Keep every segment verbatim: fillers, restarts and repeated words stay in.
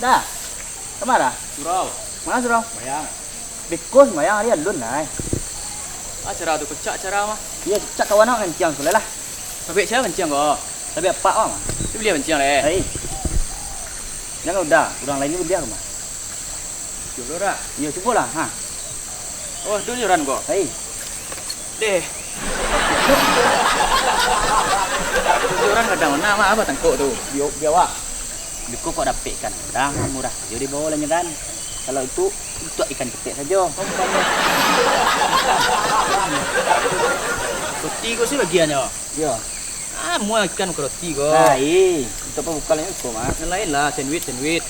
Dah. Kama? Surau. Manga surau? Sumbayang. Beko sumbayang ari alun lai. Ah, cara tu kocak cara mah. Iyo, cak kawan awak manciang sulah lah. Tabiak sia manciang ko? Tabiak apak awak mah. Tu buliah manciang lai. Hai. Jan udah, urang lain ni buliah ko mah. Cubo dak? Iyo, cubolah. Ha. Oh, tu joran ko? Hai. Deh. Joran kadang nah mah, apo tangkok tu? Bio, biawak. Beko kok dapek ikan udang murah sajo dibawo lah nyo kan. Kalau itu, untuak ikan ketek sajo. Roti ko se bagiannyo. Iyo. Ah, mua ikan ka roti ko. Lain. Untuak pabuka lah nyo ko mah. Nan lain lah, sandwich, sandwich.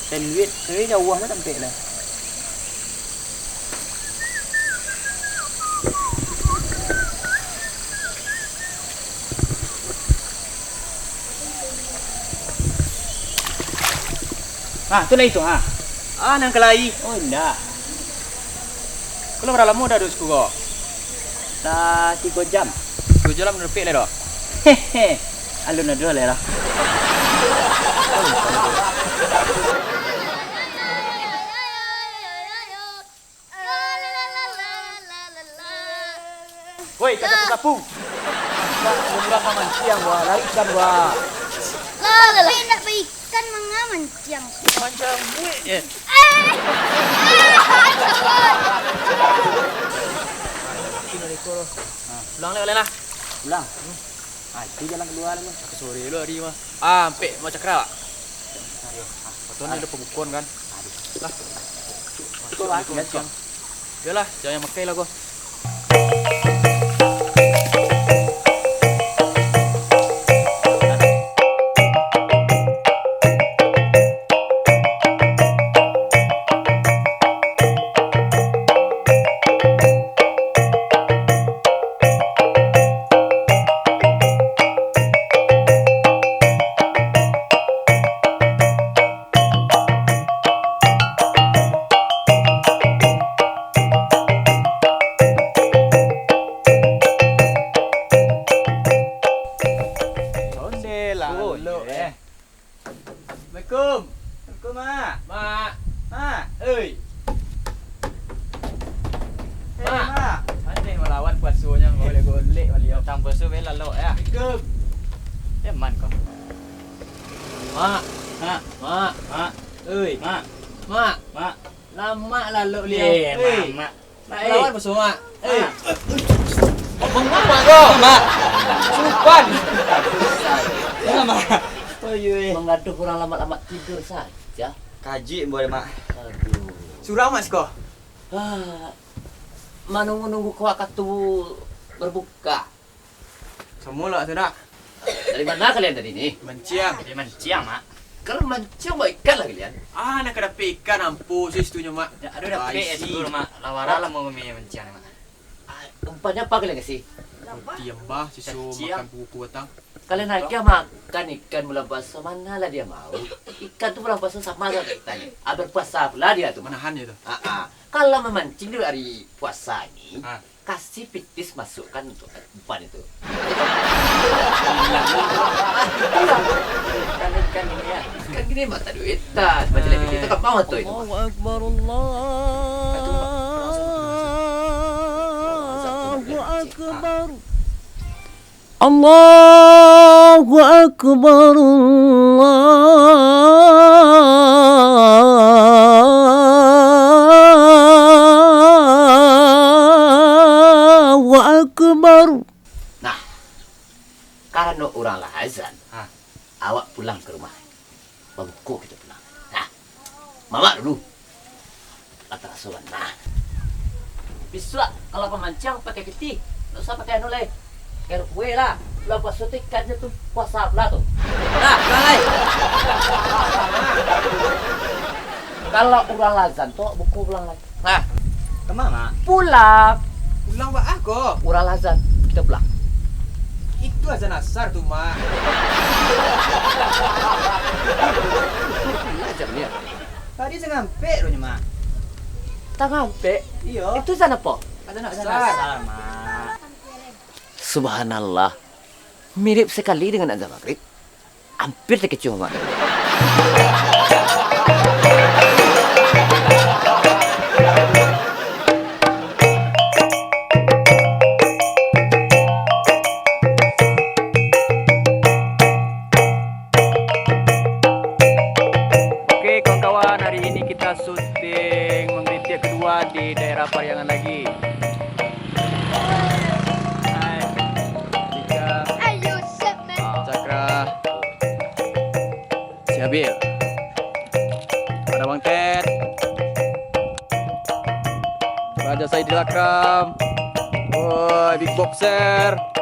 Sandwich, sandwich jauah mah tampek lah. Ha, tu lah itu, ha. Ah, nan ka lai. Oh, indak. Kalau bara lamo dah duduak siko ko? Lah, tigo jam. Tigo jam lah dapek lai doh. Hehe. Alun ado lai doh. Woi, ka sapu-sapu. Urang ka manciang, wah, larikan, wah. Lah, lah, lah. Indak baikan manga manciang. Manciang buik, eh. Eh. Pulang lah, lah. Pulang. Ah, itu jalan kalua lah, Bang. Ka sore lo hari mah. Ah, ampek mau cakra, Pak. Aduh, ah. Patut ni ado pabukon kan. Aduh. Lah. Kok, Pak? Assalamualaikum, Bang. Yolah, jangan makai lah ko. Onde lah, oh, elok, eh. Assalamualaikum. Assalamualaikum, Mak. Mak. Mak. Oi. Eh, Mak. Mak. Aneh malawan puasonyo, golek-golek baliau. Tang puaso be lalok, yo. Assalamualaikum. Eh, man ko. Mak. Mak. Mak. Mak. Oi. Mak. Mak. Mak. Lamak lalok liau. Eh, Mak, Mak. Mak, eh. Lawan musuah, Mak. Eh. Mak. Mangapa, Mak? Mak. Supan. Mak, Mak. Oh, iyo, eh. Mangaduah urang lamak-lamak tidur sajo. Kaji, boleh, Mak. Aduh. Surang, Mak, siko? Ah, manunggu-nunggu ka wakatu barbuka. Samo lah tu, Dak. Dari ma kalian tadi ni? Manciang. Dari manciang, Mak. Kalau manciang, buek ikan lah kalian. Ah, nan ka dapek ikan, ampo sis tu nyo, Mak. Ndak ado dapek, eh, situ, Mak. Lah wara lah mau manciang, Mak. Ah, umpanyo apa kalian kasih? Roti ambah, siso makan puku batang. Kalian agiah makan ikan bulan puaso, ma lah dia mau? Ikan tu bulan puaso samo sajo ka kita ni. Ah, berpuasa pula dia tu. Manahan je tu. Ah, ah. Kalau mamancing di hari puasa ni, ah. Kasih pitis masukkan untuk umpan itu. Kan, kan ini ya. Kan gini mata duit. Tah, macam itu kan mau tu itu. Allahu Akbar, Allahu Akbar. Allahu Akbar, Allahu Akbar. Nah, karano urang lah azan, ha, awak pulang ka rumah. Babuko kito pulang. Nah, mamak dulu. Lah taraso bana. Bisuak kalau pamanciang pakai pitih, ndak usah pakai anu lai. Pakai kue lah. Bulan puaso tu ikan tu puasa pula tu. Nah, pulang lai. Kalau urang lah azan tu, buko pulang lai. Nah. Kama, Mak? Pulang. Pulang baa ko? Urang lah azan, kito pulang. Itu azan asar tu, Mak. Azan ni. Tadi sangampek tu nyo, Mak. Sangampek? Iyo. Itu azan apo? Azan asar. Azan asar, Mak. Subhanallah. Mirip sakali dengan azan magrib. Ampia takicuah, Mak. Bil. Ada Bang Ted. Raja Saidil Akram. Woi, big boxer.